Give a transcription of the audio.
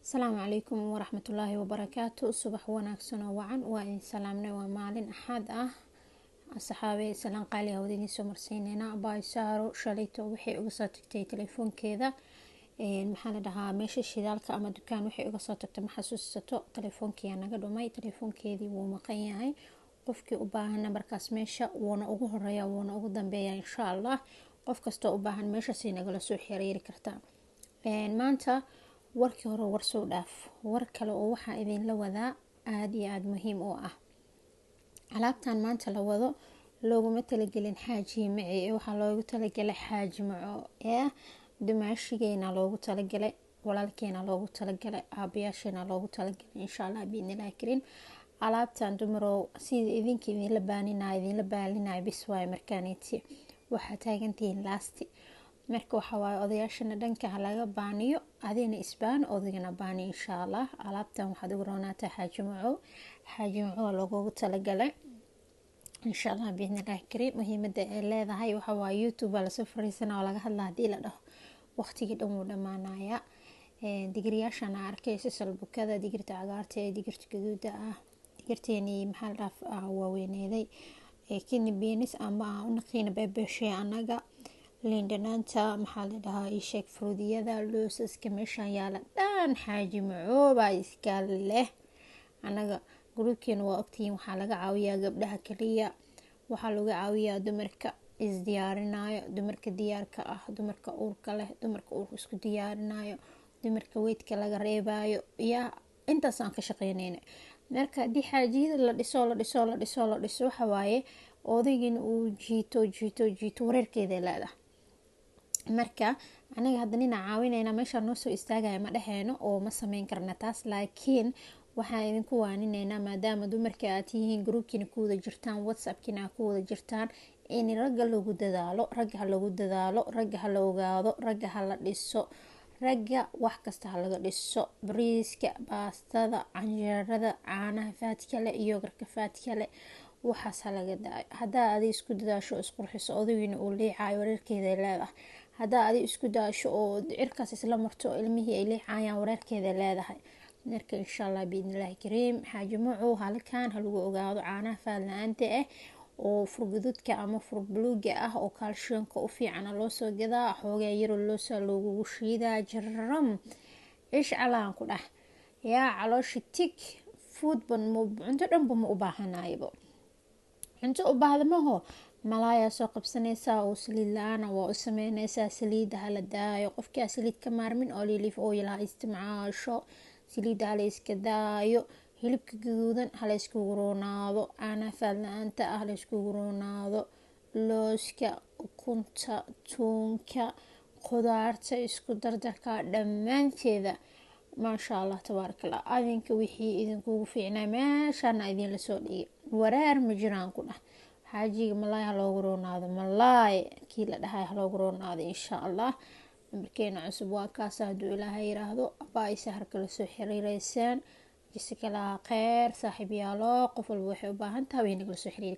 Asalaamu calaykum waraxmatullaahi wabarakaatu. Subax wanaagsan oo wacan, waa idin salaamnay. Waa maalin Axad ah, asxaabey. Salaan qaali ah wada idiin soo marsiineynaa. Abaay Saaro shalayto waxay uga soo tagtay telefoonkeeda, maxaa la dhahaa, meesha shidaalka ama dukaan waxay uga soo tagtay, ma xasuusato. Telefoonkiyaa naga dhumay, telefoonkeedii wuu maqan yahay. Qofkii u baahan nambarkaas meesha wuuna ugu horeeya, wuuna ugu dambeeya, insha Allah. Qof kastoo u baahan meeshaasay nagala soo xiriiri kartaa. Maanta warkii hore war soo dhaaf, war kale oo waxaa idinla wadaa aada iyo aada muhiim u ah. Alaabtan maanta la wado looguma talagelin Xaaji Maci, waxaa loogu talagalay Xaaji Maco ee dumaashigeena loogu talagalay, walaalkeena loogu talagalay, aabayaasheena loogu talagalay, insha Allah biidnillahi kariim. Alaabtan, dumarow, sida idinka idinla baaninaya, idinla baalinaya bis waayo. Markaaniti waxaa taagantihiin lasti. Marka waxaa waaye, odayaashana dhanka ha laga baaniyo, adina isbaan, odaygana baani, insha Allah. Alaabtan waxaad ugu roonaataa Xaaji Maco, Xaaji Maco loogugu talagalay, insha Allah biidnillahi kariim. Muhiimada ay leedahay waxa waaye, YouTube baa lasoo fariisana oo laga hadla hadii la dhaho, waqtigii dhan wuu dhamaanayaa. Digiryaashan aa arkaysa, salbukada, digirta cagaarta ee digirta gaduuda ah, digirteenii, maxaa la dhahaa, waaweyneeday, kidney beans ama aan u naqiina bebeeshe anaga, liindhanaanta, maxaa la dhahaa, isheeg, fruudiyada, loosaska meeshan yaala dhan Xaaji Macoobaa iska leh. Anaga gruubkeena waa ogtihiin, waxaa laga caawiyaa gabdhaha kaliya, waxaa laga caawiyaa dumarka isdiyaarinayo, dumarka diyaarka ah, dumarka uurka leh, dumarka uurka isku diyaarinayo, dumarka weydka laga reebayo. Yaa intaas aan ka shaqeyneyna. Marka haddii xaajiyada la dhiso, la dhiso, la dhiso, la dhiso, waxa waaye odaygina uu jiito, jiito, jiito, wareerkeeda leedahay. Marka aniga hadda nina caawinayna meeshaa noo soo istaagaya ma dheheyno oo ma sameyn karna taas, laakiin waxaan idinku waanineynaa, maadaama dumarka aad tihiin, gruubkiina ku wada jirtaan, WhatsAppkiina ku wada jirtaan, in ragga lagu dadaalo, ragga ha lagu dadaalo, ragga ha la ogaado, ragga ha la dhiso, ragga wax kasta ha laga dhiso: bariiska, baastada, canjeerada, caanaha faadka leh, yoghurtka faadka leh, waxaas ha laga daayo. Haddaa adi isku dadaasho, isqurxiso, odaygiina uu liicayo, wareerkeeda leedahay. Haddaa adi isku daasho oo cirkaas isla marto, ilmihii ay liicayaan, wareerkeeda leedahay. Marka insha Allah biidnillahi kariim, Xaaji Macow halkan ha lagu ogaado caanaha faad la-aanta ah oo furguduudka ama furbuluuga ah oo calciumka u fiicana loo soo gadaa, xoogaa yaroo loosaa loogugu shiidaa, jaram ishcalaan ku dhah yaa caloosha tig foodban, cunto dhanba ma u baahanaybo. Cunto u baahda maho, malaayaa soo qabsanaysaa oo saliid la-aana waa u sameynaysaa. Saliidda hala daayo, qofkaa saliid ka maarmin oo olive oil ha isticmaasho, saliidda hala iska daayo, hilibka gaduudan hala iskugu roonaado, caanaha faad la-aanta ah hala iskugu roonaado, looska, ukunta, tuunka, qudaarta isku dardarka dhammaanteeda. Maasha Allah, tabaarakallah. Adinka wixii idinkugu fiicnaa meeshaana idinla soo dhigay, wareer ma jiraan ku dhah. Xaajiga malaay ha loogu roonaado, malaay kii la dhahay ha loogu roonaado, insha Allah. Nambarkeena cusub waa kaas, hadduu Ilaahay yiraahdo. Abaa ay sahar kala soo xiriireysaan. Jisikalaha kheyr, saaxiib yaalo. Qof walba waxay u baahan tahay way nagala soo xiriiri.